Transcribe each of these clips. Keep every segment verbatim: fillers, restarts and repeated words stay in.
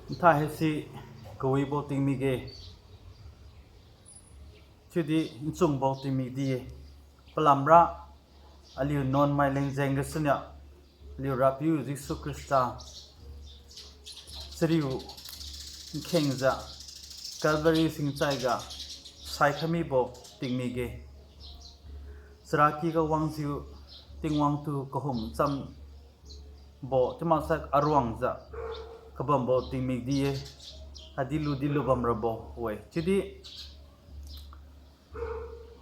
Nthai haise kawibo tingmik-e, chiudi nchungbo tingmik di-e. Palamra aliu nuanmai lengjeng gasuniu aliu Rapiu Jesu Khrista chariu nkhengjiu Calvary singchaiga saikhai mibo tingmik-e. Charaky ga wangjiu Tingwang tu kahum chambo chiumaksai aruangjiu kabambo tingmik di-e, khatdi ludi lubam rabo-e. Chiudi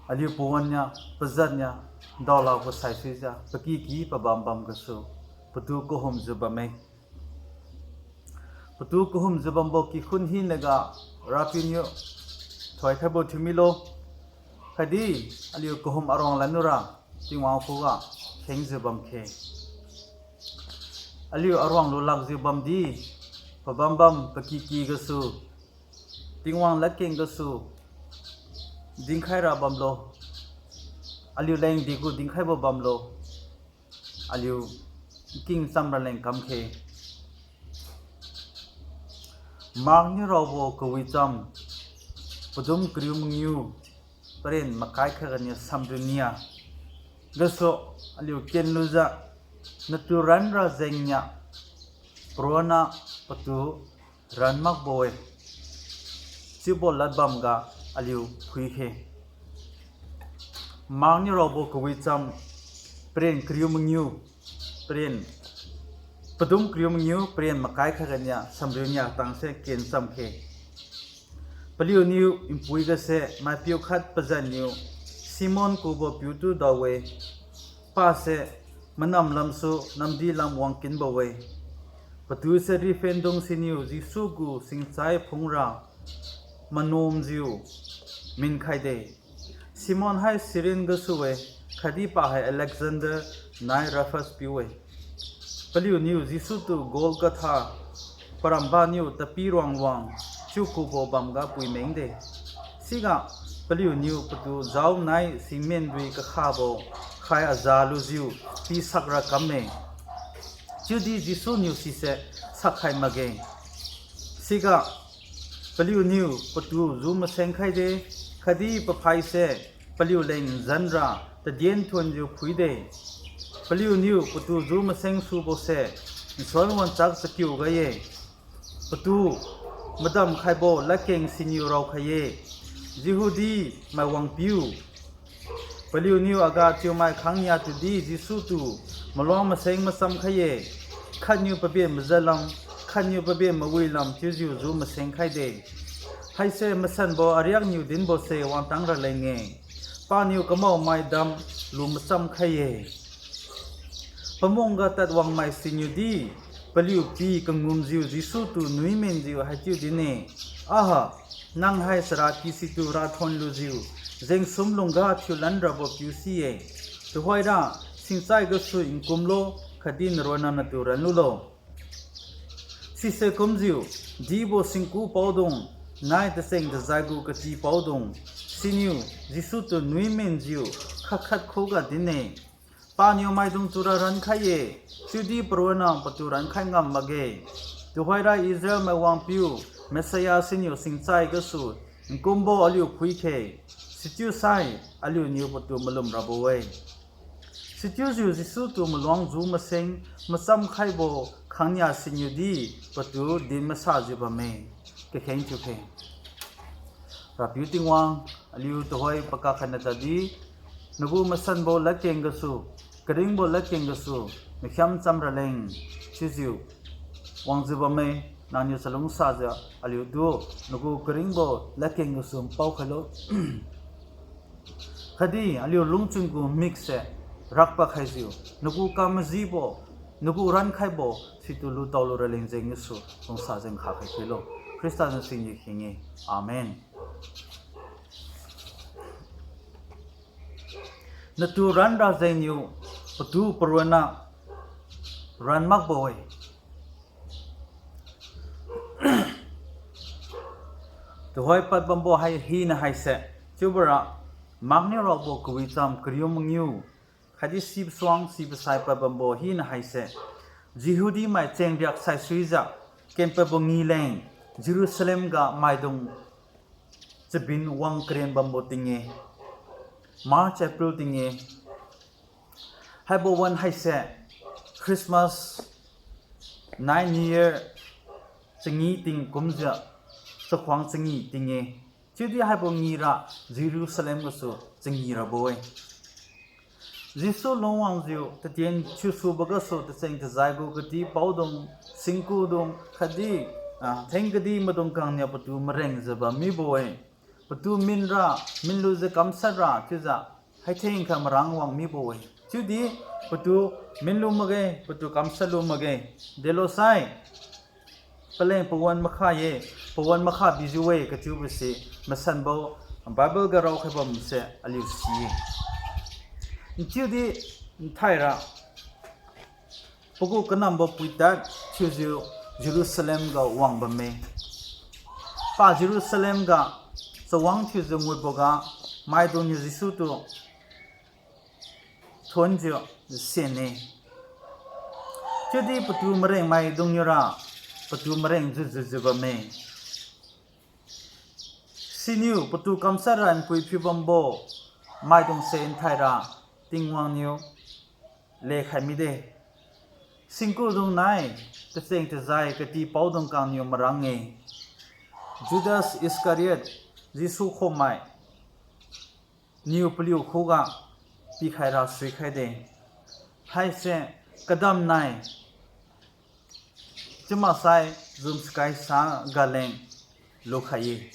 aliu pawan niu, pazan niu, daolabo saisuijiu pakyky pabam bam gasu patu kahumjiu bamme. Patu kahumjiu bambo kikhun hinaga Rapiu niu thoikhaibo thiu milo. Khatdi aliu kahum aruang lanlura Tingwang khuga khengjiu bam khe. Aliu aruang lulakjiu bamdi, pabam bam pakyky gasu, Tingwang ladkeng gasu dinkhai ra bamlo. Aliu leng degu dinkhaibo bamlo. Aliu nking cham raleng kam khe. Mark niu raobo kawicham padum kariu mangiu, paren makai khatganiu samriu nia gasu aliu kenlujiu, natu ranra jengniu paronna patu ran makbo-e, chiubo ladbam ga aliu phui khe. Mark niu raobo kawicham paren kariu mangiu, paren, padum kariu mangiu, paren makai khatganiu samriu nia tangse ken cham khe. Paliuniu npui gase maipiu khat pazanniu Simon kubo piutu dao-e. Pase manam lamsu namdi lam wangkinbo-e. Patuse riphendung siniu Jesu gu singchai phungra manumjiu minkhaide. Simon hai Cyrene gasu-e, khatdi pa hai Alexander nai Rufus piu-e. Paliuniu Jesu tu Golgotha, parambaniu Tapi Ruangluang chiu kubo bamga puimengde. Siga paliuniu patu jao nai simendui kakhabo khai ajalujiu pisakra kamme. Chiudi Jesu niu sise sakkhai makge. Siga paliuniu patu ju maseng khaide, khatdi paphaise paliu leng njanra tadien thuonjiu phuide. Paliuniu patu ju maseng subose nsuan wanchak chakiu ga-e. Patu madam khaibo ladkeng siniu raokhai-e. Jehudi mai wangpiu. Paliuniu aga chiumai khangnia tudi Jesu tu maluang maseng macham khai-e. Khatniu paben majatlam, khatniu paben mawilam chiujiu ju maseng khaide. Haise masanbo ariakniu dinbose wangtang raleng-e. Paniu kamao maidam lu macham khai-e. Pamungga tadwangmai siniudi paliu pi kangumjiu Jesu tu nuimenjiu haichiu din-e, Aha, nang hai charaky situ rathon lujiu jengsum lungga thiulan rabo piu si-e. Tuhoira singchai gasu nkumlo, khatdi naronna natu ranlulo. Sise kumjiu dibo singku paodung, nai tacheng-tajai gu kati paodung, siniu Jesu tu nuimenjiu khat khat khuga din-e. Paniu maidung tura rankhai-e, chiudi paronna patu rankhai ngam makge. Tuhoira Israel mai wangpiu Messiah siniu singchai gasu nkumbo aliu phuikhe. Sichiusai aliuniu patu malum rabo-e. Sichiujiu Jesu tu maluang ju maseng macham khaibo khangnia siniudi patu din masajiu bamme. Kakheng thiukhe. Rapiu Tingwang, aliu tuhoi pakak khaina tadi, nagu masanbo ladkeng gasu, karingbo ladkeng gasu makhiam cham raleng chiujiu wangjiu bamme. Nangniu chalungsajiu aliutu nagu karingbo ladkeng gasu npao khailo. Khatdi aliu lungchun gu mikse rakpad khaijiu, nagu kamajibo, nagu rankhaibo situ lutao lu raleng jeng gasu lungsa jeng nkha khai khailo. Khrista jeng singjiu kheng-e. Amen. Natu ranra jengniu patu paronna ran makbo-e. Tuhoi pad bambo hai hina haise, chiubora Mark niu raobo kawicham kariu mangiu khatdi sibasuang sibasai pad bambo hina haise, Jehudi mai chengriak saisuijiu Kenpadbo ngi leng Jerusalem ga maidung chabin wang karen bambo ting-e, March, April ting-e. Haibo wan haise Christmas nai New Year changi ting kumjiu chakhuang changi ting-e. Chiudi haibo ngi ra Jerusalem gasu changi rabo-e. Jesu lungwangjiu tatien thiusubo gasu tacheng-tajai gu katipaodung, singkudung khatdi, ah, thengkadi maidung kangniu patu marengjiu bam mibo-e. Patu minra, minlujiu kamshat ra chiujiu haitheng kha marang wang mibo-e. Chiudi patu minlu makge, patu kamshat lu makge. Delosai paleng pawan makha-e, pawan makha bijiu-e kachiubo se masanbo Bible ga raokhai bamse aliu si-e. Chiudi nthaira pagu kanambo puitad thiujiu Jerusalem ga wang bamme. Pa Jerusalem ga chawang thiujiu ngutboga maidungniu Jesu tu thonjiu sen-e. Chiudi patu marengmaidungniura patu mareng jujiujiu bamme. Siniu patu kamshat ra npui phiu bambo maidungse nthaira Tingwang niu lekhai mide. Singkudung nai tacheng-tajai katipaodung kangniu marang-e. Judas Iscariot, Jesu khommai niu paliu khuga pikhaira suikhaide. Haise kadam nai chiumaksai jumskai sa galeng lukhai-e.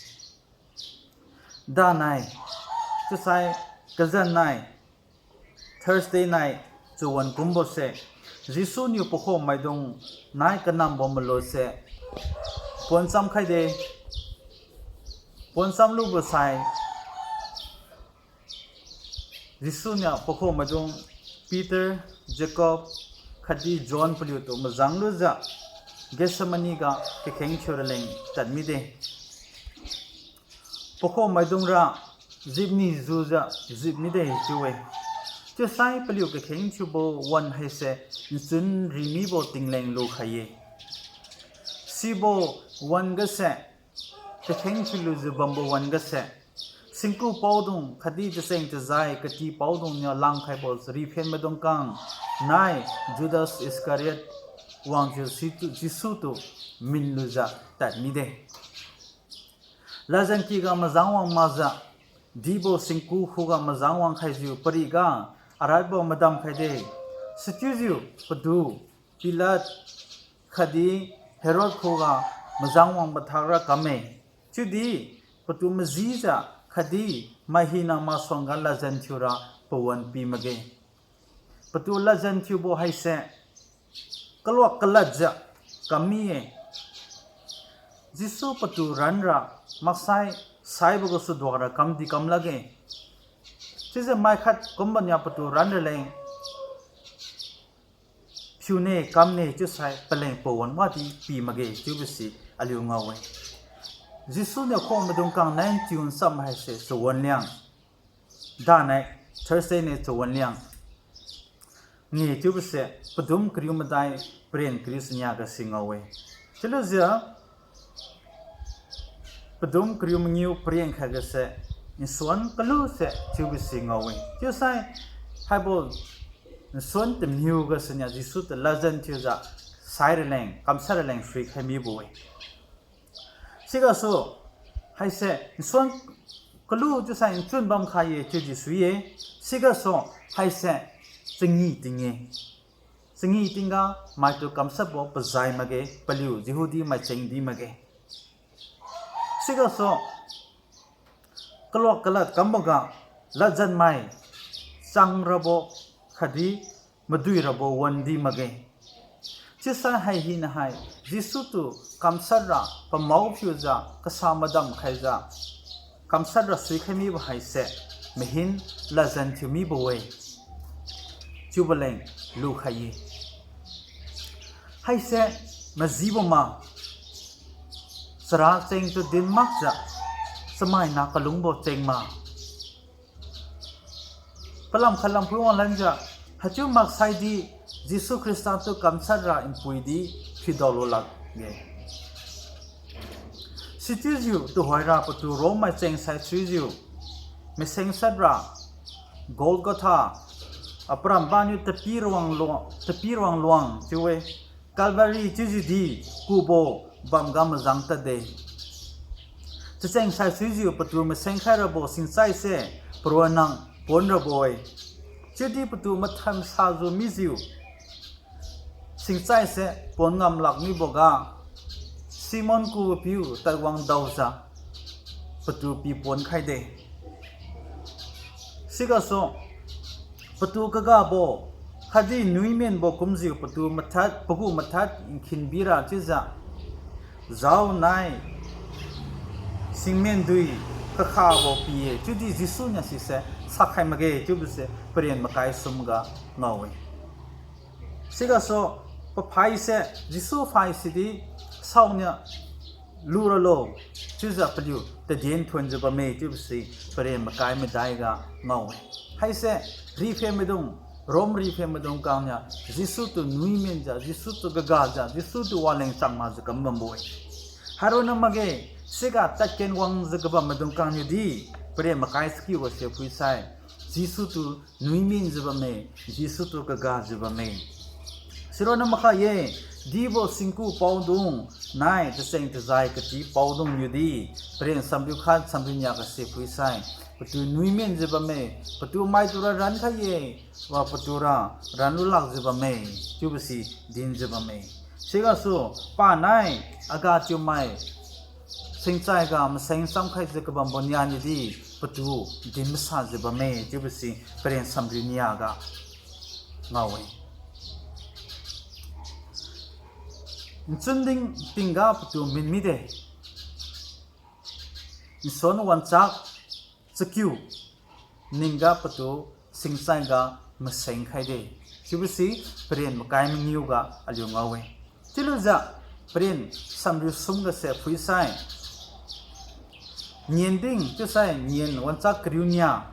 Danai, chiusai kazan nai, Thursday nai, chawan kumbose, Jesu niu pakhommaidung nai kanambo malose poncham khaide. Poncham lubo sai, Jesu niu pakhommaidung Peter, Jacob, khatdi John paliutu majang lujiu Gethsemane ga kakheng thiu raleng tad mide. Pakhommaidung ra jipni jujiu jip mide chiu-e. Chiusai paliu kakheng thiubo wan haise nchun rimibo tingleng lukhai-e. Sibo wan gase, kakheng thiulujiu bambo wan gase, singku paodung khatdi tacheng-tajai katipaodung niu langkhaibo riphenmaidung kang nai Judas Iscariot wangjiu situ, Jesu tu minlujiu tad mide. Ladjankyga majang wang makjiu, dibo singku khuga majang wang khaijiu pariga, aratbo madam khaide. Sichiujiu patu Pilate khatdi Herod khuga majang wang mathakra kamme. Chiudi patu majijiu khatdi mai hina masuangga ladjan thiura pawan pi makge. Patu ladjan thiubo haise kaluak kaladjiu kam mi-e. Jesu patu ranra maksai saibo gasu duara kamdi kam lakge. Chiujiu mai khat kumbo niu patu ranra leng phiune kamne chiusai paleng pawan wadi pi makge chiubo si aliu ngao-e. Jesu niu khommaidung kang nai ntiu ncham haise chawan liang. Danai Thursday niu chawan liang nge chiubo se padum kariu madai paren kariu sania ga si ngao-e. Chiulujiu padum kariu mangiu paren khat ga se nsuan kalu se chiubo si ngao-e. Chiusai haibo nsuan tamiu ga siniu Jesu tu ladjan thiujiu sai raleng, kamshat raleng suikhai mibo-e. Sigasu haise nsuan kalu chiusai nchun bam khai-e chiudi sui-e. Sigasu haise changi ting-e. Changi tingga maitu kamshatbo pazai makge, paliu Jehudi mai chengdi makge. Sigasu kaluak kalad kamboga ladjanmai changrabo khatdi maduirabo wandi makge. Chiusai hai hina hai Jesu tu kamshat ra pamao phiujiu kasa madam khaijiu kamshat ra suikhai mibo haise mahin ladjan thiu mibo-e chiubo leng lukhai-e. Haise majibo ma, chara chengtu din makjiu chamaina kalungbo cheng ma. Palam khalam phui wanglanjiu haichiu maksaidi Jesu Khrista tu kamshat ra npuidi phiudaolu lakge. Sichiujiu tuhoira patu romai cheng saisuijiu, masengsatra, Golgotha, aparam baniu tapi ruang luang, tapi ruang luang chiu-e, Calvary chiujiudi kubo bamga majang tadde. Tacheng saisuijiu patu masengkhai rabo singchai se paronna pon rabo-e. Chiudi patu mathan sajiu mijiu singchai se pon ngam lak miboga, Simon kubo piu tadwang daojiu patu pi pon khaide. Sigasu patu kagabo khatdi nuimenbo kumjiu patu mathad, pagu mathad nkhinbira chiujiu, jao nai singmendui kakhabo pi-e, chiudi Jesu niu sise sakhai makge chiubose paren makai sumga ngao-e. Sigasu paphaise, Jesu phaisidi saoniu luralo chiujiu paliu taden thuonjiu bamme chiubose paren makai madaiga ngao-e. Haise riphen maidung, Rom riphen maidung kangniu Jesu tu nuimenjiu, Jesu tu gagajiu, Jesu tu waleng chang makjiu kam bambo-e. Haironna makge, siga tadken wangjiu kabam maidung kangniudi paren makai chakiubose phuisai, Jesu tu nuimenjiu bamme, Jesu tu gagajiu bamme. Sironna makha-e, dibo singku paodung nai tacheng-tajai kati paodungniudi, paren samriu khat samriu nia gase phuisai, patu nuimenjiu bamme, patu maitura rankhai-e, wa patura ranlu lakjiu bamme, chiubose dinjiu bamme. Sigasu panai aga thiumai singchaiga maseng chamkhaijiu kabambo nia niudi patu din masajiu bamme chiubose paren samriu niaga ngao-e. Nchunding tingga patu min mide. Nsuan wanchak chakiu ningga patu singchaiga maseng khaide. Chiubose paren makai mangiuga aliu ngao-e. Chiulujiu paren samriu sumgase phuisai, nyen ding chiusai nyen wanchak kariu nia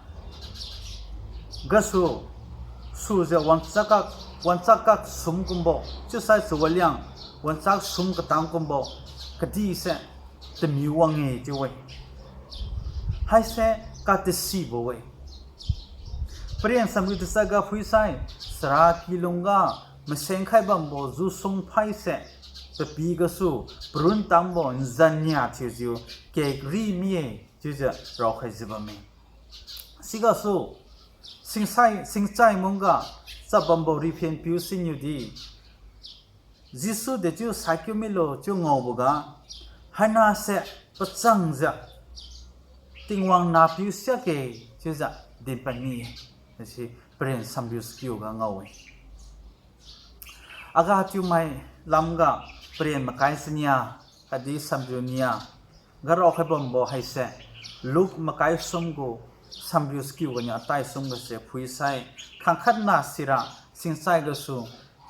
gasu sujiu wanchak kak, wanchak kak sum kumbo chiusai chawaliang wanchak sum katang kumbo kadihse tamiu wang-e chiu-e. Haise katasibo-e. Paren samriu tachatga phuisai, charaky lungga maseng khai bambo jusung phaise, papi gasu parun tambo nzan nia thiujiu kekri mi-e chiujiu raokhaijiu bamme. Sigasu singsai, singchai mungga chap bambo riphen piu siniudi Jesu dechiu saikiu milo chiu ngaoboga, hainase pachangjiu Tingwang nahpiu siakge chiujiu dinpad mi-e. Haise paren samriu chakiuga ngao-e. Aga thiumai lamga paren makai chania khatdi samriu nia ga raokhai bambo haise Luke makai sum gu samriu chakiu ganiu atai sumgase phuisai, khangkhatna sira singchai gasu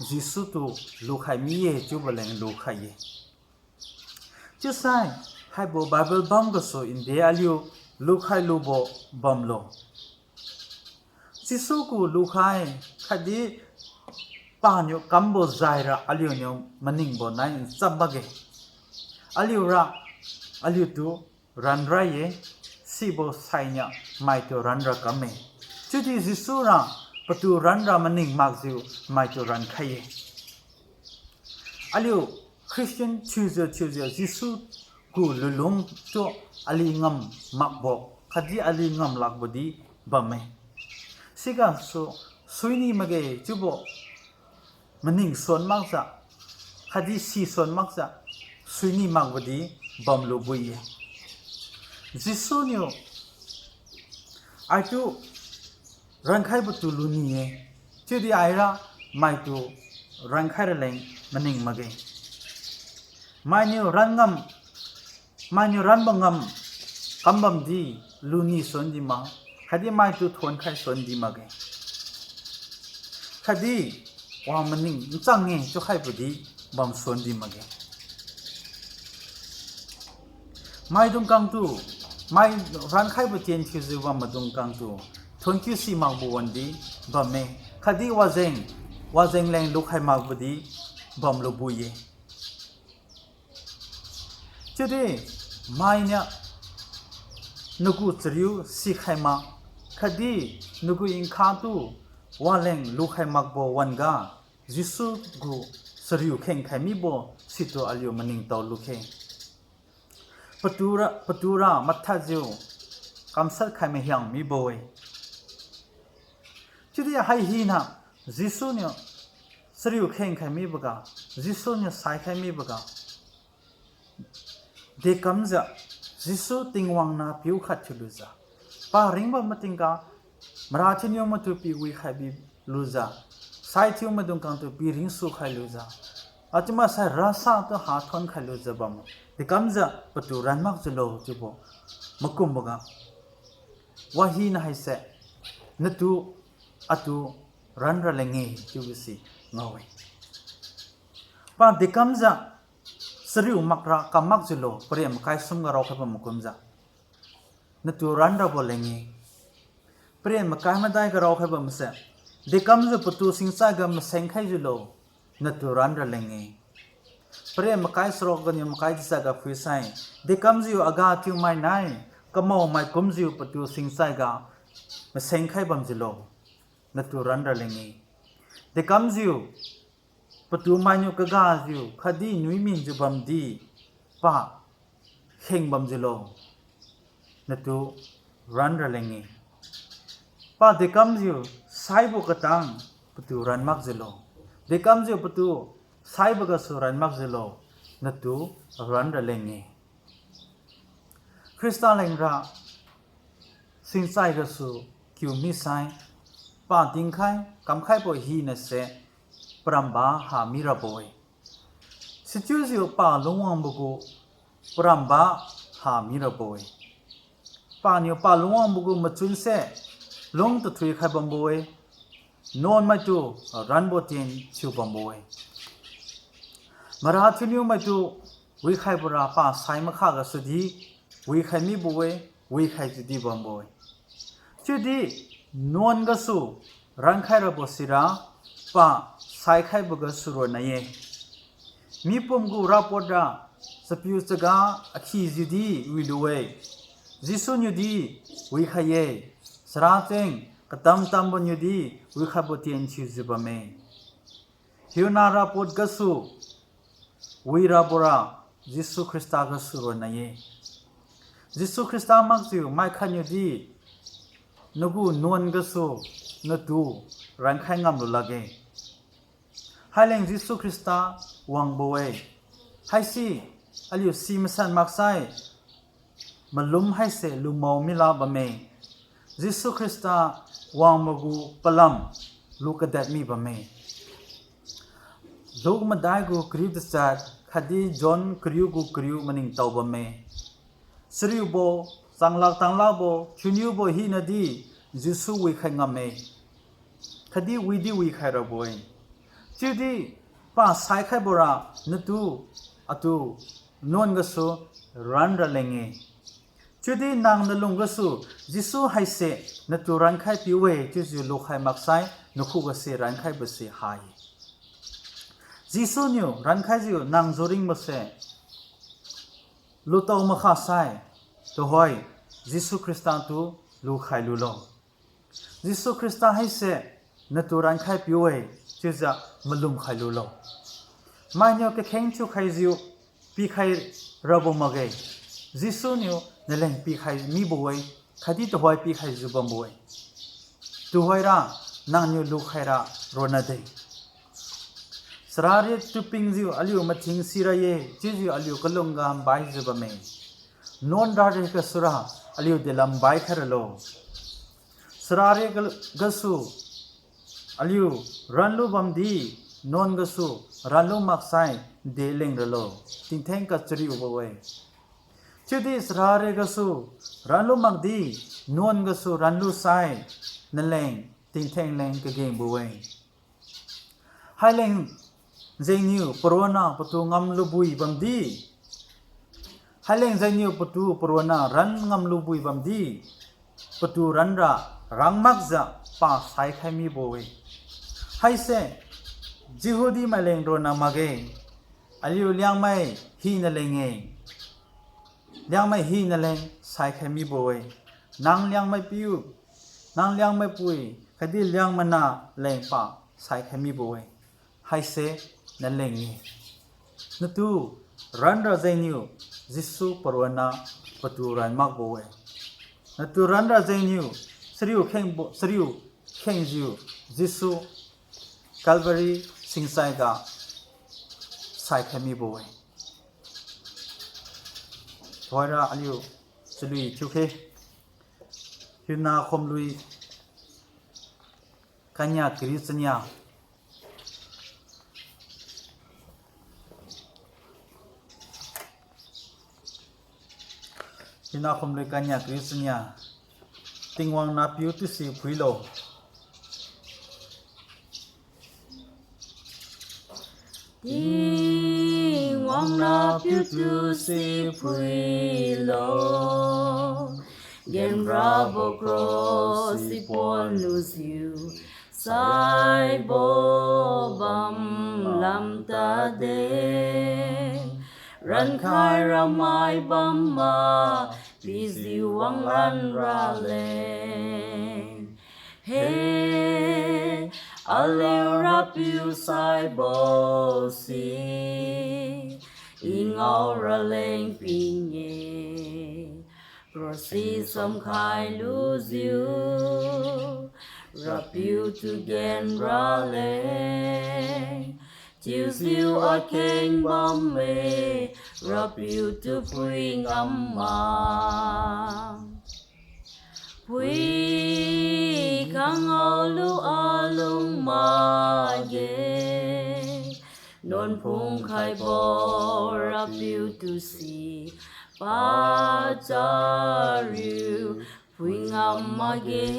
Jesu tu lukhai mi-e chiubo leng lukhai-e. Chiusai haibo Bible bam gasu nde aliu lukhai lubo bamlo. Jesu gu lukhai khatdi paniu kambo jaira aliuniu maningbo nai ncham makge. Aliura aliutu ranrai-e, sibo sainiu maitu ranra kamme. Chiudi Jesu ra patu ranra maning makjiu maitu rankhai-e. Aliu Christian thiujiu thiujiu Jesu gu lulung tu ali ngam makbo khatdi ali ngam lakbo di bamme. Sigasu suini makge chiubo maning suan makjiu khatdi si suan makjiu suini makbo di bamlu bui-e. Jesu niu, aitu rankhaibo tu luni-e, chiudi aira maitu rankhai raleng maning makge. Mainiu ran ngam, mainiu ranbo ngam kambam di luni suan di ma, khatdi maitu thuonkhai suan di makge. Khatdi wang maning nchang-e chiukhaibo di bam suan di makge. Maidung kangtu, mai rankhaibo tien thiujiu bam maidung kangtu thuonkiu si makbo wan di bamme, khatdi wajeng, wajeng leng lukhai makbo di bamlu bui-e. Chiudi Mainiu nagu chariu sikhai mak, khatdi nagu nkha tu waleng lukhai makbo wan-ga, Jesu gu chariu khengkhai mibo situ aliu maningtao lukhe. Patu ra, patu ra mathadjiu kamshat khai mahiang mibo-e. Chiudi hai hina Jesu niu chariu khengkhai miboga, Jesu niu saikhai miboga, dekamjiu Jesu Tingwang nah piu khat thiulujiu, pa ringbam matingga, mara thiuniu maitu pi wikhai bi lujiu, sai thiu maidung khangtu pi ringsu khai lujiu, achiumasai rasa tu ha thon khai lujiu bam, dekamjiu patu ran makjiulo chiubo makumboga, wahina haise, natu atu ran raleng-e chiubo si ngao-e. Pa dekamjiu chariu makra kam makjiulo, paren makai sumga raokhai bam makumjiu, natu ran rabo leng-e. Paren makai madaiga raokhai bamse, dekamjiu patu singchaiga maseng khaijiulo, natu ran raleng-e. Paren makai sarok ganiu makai disa ga phuisai, dekamjiu aga thiumai nai, kamao mai kumjiu patu singchaiga maseng khai bamjiulo, natu ran raleng-e. Dekamjiu patu mainiu kagajiu khatdi nuiminjiu bamdi pa kheng bamjiulo, natu ran raleng-e. Pa dekamjiu saibo katang patu ran makjiulo, dekamjiu patu saibo gasu ran makjiulo, natu ran raleng-e. Khrista lengra singchai gasu kiu misai, pa dinkhai kamkhaibo hinase paramba ha mirabo-e. Sichiujiu pa lungwangbo gu paramba ha mirabo-e. Paniu pa lungwangbo gu machunse lung tathui khai bambo-e. Nuanmaitu ranbo tien thiu bambo-e. Mara thiuniu maitu wikhaibo ra pa sai makha gasudi wikhai mibo-e, wikhaijiudi bambo-e. Chiudi nuan gasu rankhai rabo sira pa saikhaibo gasu ronna-e. Mipum gu rapot ra chapiu chaga akhijiudi wilu-e. Jesu niudi wikhai-e. Characheng katam tambo niudi wikhaibo tien thiujiu bamme. Hiuna rapot gasu wirabo ra Jesu Khrista gasu ronna-e. Jesu Khrista makjiu maikhat niudi nagu nuan gasu natu rankhai ngamlu lakge. Haileng Jesu Khrista wangbo-e. Haisi aliu si masan maksai malum haise lumao mila bamme. Jesu Khrista wangbo gu palam lu kadet mi bamme. Luke madai gu kariu tachat khatdi John kariu gu kariu maningtao bamme. Chariubo, changlak tanglakbo, thiuniubo hinadi Jesu wikhai ngamme. Khatdi widi wikhai rabo-e. Chiudi pa saikhaibo ra natu atu nuan gasu ran raleng-e. Chiudi nang nalung gasu Jesu haise natu rankhai piu-e chiujiu lukhai maksai nakhuga se rankhaibo se ha-e. Jesu niu rankhaijiu nang juringbo se lutao makha sai, tuhoi Jesu Khrista tu lukhai lulo. Jesu Khrista haise natu rankhai piu-e chiujiu malum khai lulo. Mainiu kakheng thiukhaijiu pikhai rabo makge. Jesu niu naleng pikhai mibo-e, khatdi tuhoi pikhaijiu bambo-e. Tuhoira nangniu lukhaira ronna de. Charari tupingjiu aliu mathing sira ye chiujiu aliu kalungga mbaijiu bamme. Nuan rari gasura aliu delam mbai khai ralo. Charari ga- gasu aliu ranlu bamdi, nuan gasu ranlu maksai deleng ralo, tingtheng kachariubo-e. Chiudi charari gasu ranlu makdi, nuan gasu ranlu sai, naleng tingtheng leng kagengbo-e. Haileng jengniu paronna patu ngamlubui bamdi, haileng jengniu patu paronna ran ngamlubui bamdi, patu ranra rangmakjiu pa saikhai mibo-e. Haise Jehudi maileng ronna makge, aliu Liangmai hina leng-e. Liangmai hinaleng saikhai mibo-e. Nang Liangmai piu, nang Liangmai pui, khatdi Liangmai naleng pa saikhai mibo-e. Haise naleng-e. Natu ranra jengniu Jesu paronna patu ran makbo-e. Natu ranra jengniu chariu khengbo, chariu khengjiu Jesu Calvary singchaiga saikhai mibo-e. Tuhoira aliu chalui thiukhe. Hiuna khomlui kania kariu chania. Hiuna khomlui kania kariu chania. Tingwang nahpiu tusi phuilo. Tingwang nahpiu tusi phuilo. Genrabo cross si ponlujiu saibo bam lam tade. Rankhai ramai bamma pijiu wanglan raleng. He, aliu Rapiu saibo si, i ngao raleng ping-e. Cross si somkhai lujiu, Rapiu tu gen raleng. Thiujiu akheng bamme, Rapiu tu phui ngamma. Phui khangao lu alung makge, nuan phungkhaibo Rapiu tusi pachariu phui ngam makge.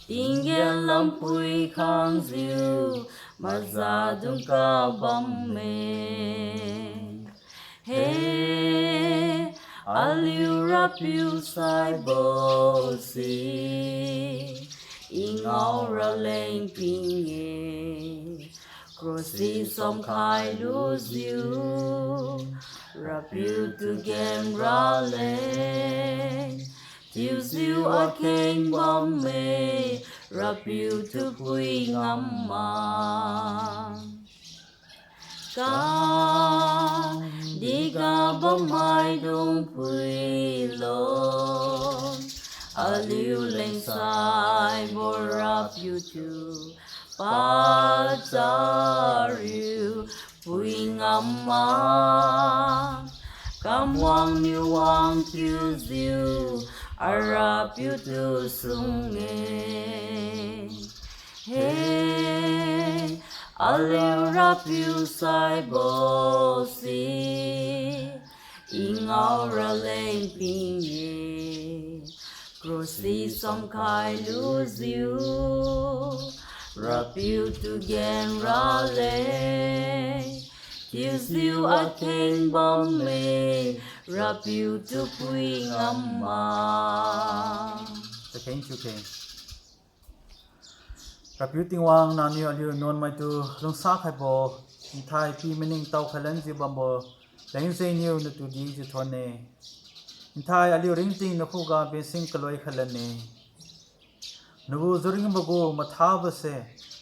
Tinggen lampui khangjiu mazadung kabamme. He, aliu Rapiu saibo si, i ngao raleng ping-e. Cross si somkhai lujiu, Rapiu tu gen raleng. Thiujiu akheng bamme, Rapiu tu phui ngamma. Kandihga bammaidung phuilo, aliu leng saibo Rapiu tu pachariu phui ngamma. Kamwangniu wang thiujiu, aRapiu tu sung-e. He, aliu Rapiu saibo si, i ngao raleng ping-e. Cross si somkhai lujiu, Rapiu tu gen raleng. Thiujiu akheng bamme, Rapiu tu phui ngamma. Takheng thiukheng. Rapiu Tingwang, nangniu aliu nuanmaitu lungsa khaibo, nthai pi maningtao khailanjiu bambo leng jengniu natu dijiu thonne. Nthai aliu ringting nakhuga bensin kaloi khailanne. Nagu juringbo gu mathabose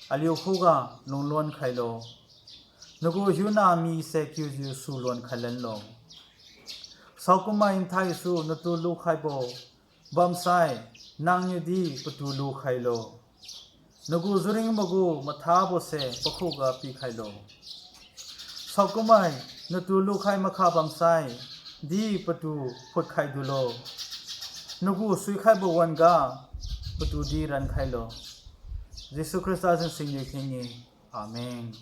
aliu khuga lungluan khailo. Nagu hiuna mise kiujiu sulan khailanlo. Saokummai nthaisu natu lukhaibo bamsai, nangniudi patu lukhailo. Nagu juringbo gu mathabose pakhuga pikhailo. Saokummai natu lukhai makha bamsai, di patu phutkhai dulo. Nagu suikhaibo wan-ga patu di rankhailo. Jesu Khrista jeng singniu kheng-e. Amen.